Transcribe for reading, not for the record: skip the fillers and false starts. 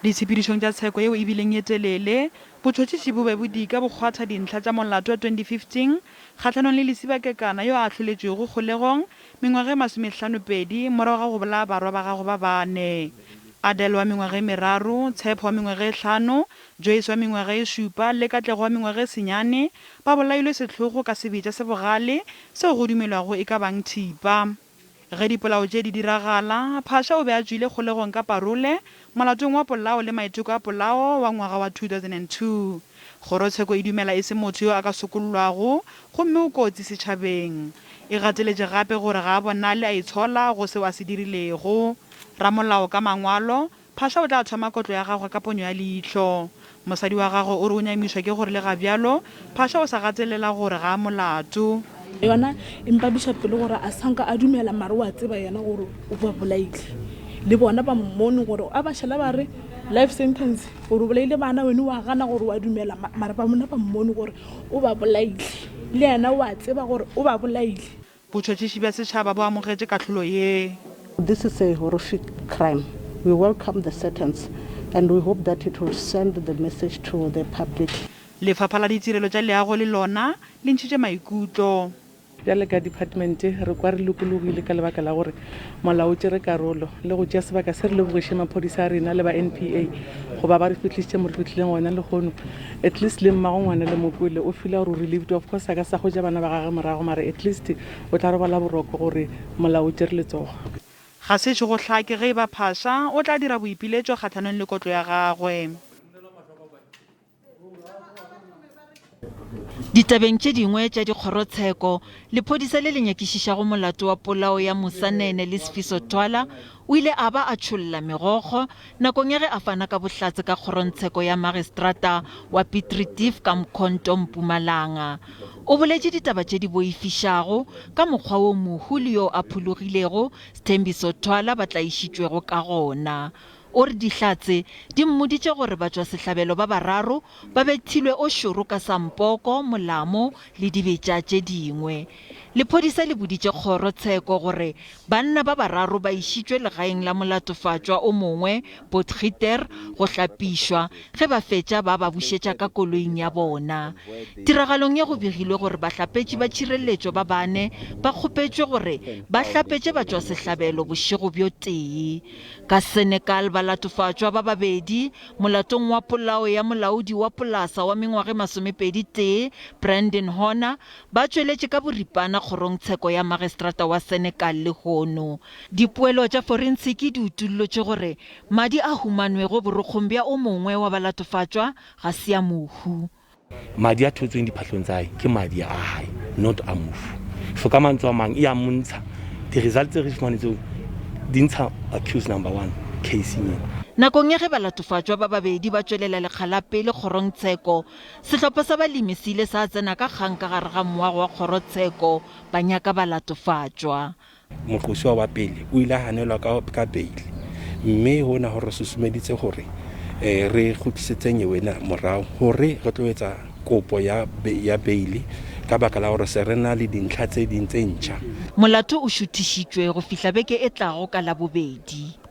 Ditshepedišong tša tsheko yeo e bileng ye telele, botšhotšhiši bo be bo dika bo kgwatha dintlha tša molato wa 2015 kgahlanong le Lesiba Kekana yo a ahloletšwego kgolegong mengwaga e masomehlanopedi morago ga go bolaya barwa ba gagwe ba bane, Adele wa mengwaga e meraro, Tshepo wa mengwaga e hlano, Joyce wa mengwaga e šupa le Katlego wa mengwaga e senyane, ba bolailwe sehlogo ka sebetša se bogale seo go dumelwago e ka bang thipa. Ge dipolao tše di diragala, Phasha o be a tšwile kgolegong ka parole molatong wa polao le maiteko a polao wa ngwaga wa 2002. Kgorotsheko e dumela e se motho yo a ka sokollwago gomme o kotsi setšhabeng. E gateletše gape gore ga a bonale a itshola go seo a se dirilego. Ramolao ka mangwalo, Phasha o tla thoma kotlo ya gagwe ka ponyo ya leihlo. Mosadi wa gagwe o re o nyamišwa ke gore le ga bjalo Phasha o sa gatelela gore ga a molato. Yona e mpabiša pelo gore a sa nka a dumela mare wa tseba yena gore o ba bolaile. Le bona ba mmone gore a ba šala ba re life sentence gore o bolaile bana wene wa gana gore wa dumela mara ba bona ba mmone gore o ba bolaile. Le yena wa tseba gore o ba bolaile. Botšhotšhiši bja setšhaba bo amogetše kahlolo ye. This is a horrific crime. We welcome the sentence and we hope that it will send the message to the public. Lefapha la Ditirelo tša Leago le lona le ntšhitše maikutlo. Bjale ka department re kwa re lokologile ka lebaka la gore molao o tšere karolo le go tšea sebaka se re lebogiše maphodisa a rena le ba NPA goba ba re fihlišitše mo re fihlileng gona lehono. At least le mmago ngwana le mo kwele o feela gore o relieved, of course a ka sa hwetša bana ba gagwe morago mara at least o tla robala boroko gore molao o tšere letsogo. Ga se ešo go hlake ge e ba Phasha o tla dira boipiletšo kgahlanong le kotlo ya gagwe. Ditabeng tše dingwe tša dikgorotsheko, lephodisa le le nyakišišago molato wa polao ya Musa Nene le Sifiso Thwala o ile a ba a tšholla megokgo nakong ya ge a fana ka bohlatse ka kgorongtsheko ya magistrata wa Piet Retief ka Mkhonto, Mpumalanga. O boletše ditaba tše di boifišago ka mokgwa wo mohu le yo a phologilego Sthembiso Thwala ba tlaišitšwego ka gona. O re Dihlatse di mmoditše gore batšwasehlabelo ba bararo ba bethilwe o šoro ka sampoko, molamo le dibetša tše dingwe. Lephodisa le boditše kgoro tsheko gore banna ba bararo ba išitšwe legaeng la molatofatšwa o mongwe, Potgieter, go hlapišwa, ge ba fetša ba ba bušetša ka koloing ya bona. Tiragalong ye go begilwe gore bahlapetši ba tšhireletšo ba bane ba kgopetšwe gore ba hlapetše batšwasehlabelo bošego bjo tee. Ka Senegal, balatofatšwa ba babedi molatong wa polao ya molaodi wa polasa wa mengwaga e masomepedi tee, Brandon Horner, ba tšweletše ka boripana kgorongtsheko ya magistrata wa Senegal lehono. Dipoelo tša forensiki di utollotše gore madi a humanwego borokgong bja o mongwe wa balatofatšwa ga se a mohu. Madi a thotsweng diphahlong tsa hae ke madi a hae not a mofu. So ka mantswe a mang e a montsha di-result tse re di fumane tseo di ntsha accused number one case-ing ena. Nakong ya ge balatofatšwa ba babedi ba tšwelela lekga la pele kgorongtsheko, sehlopha sa balemi se ile sa tsena ka kgang ka gare ga moago wa kgorotsheko ba nyaka balatofatšwa. Moqosuwa wa pele o ile a hanelwa ka, ka beile mme hona ho re susumeditse hore eh, re kgutlisetse nyewe ena morao hore re tlo etsa kopo ya, ya beile ka baka la hore se re na le dintlha tse ding tse ntjha. Molato o šuthišitšwe go fihla beke e tlago ka Labobedi.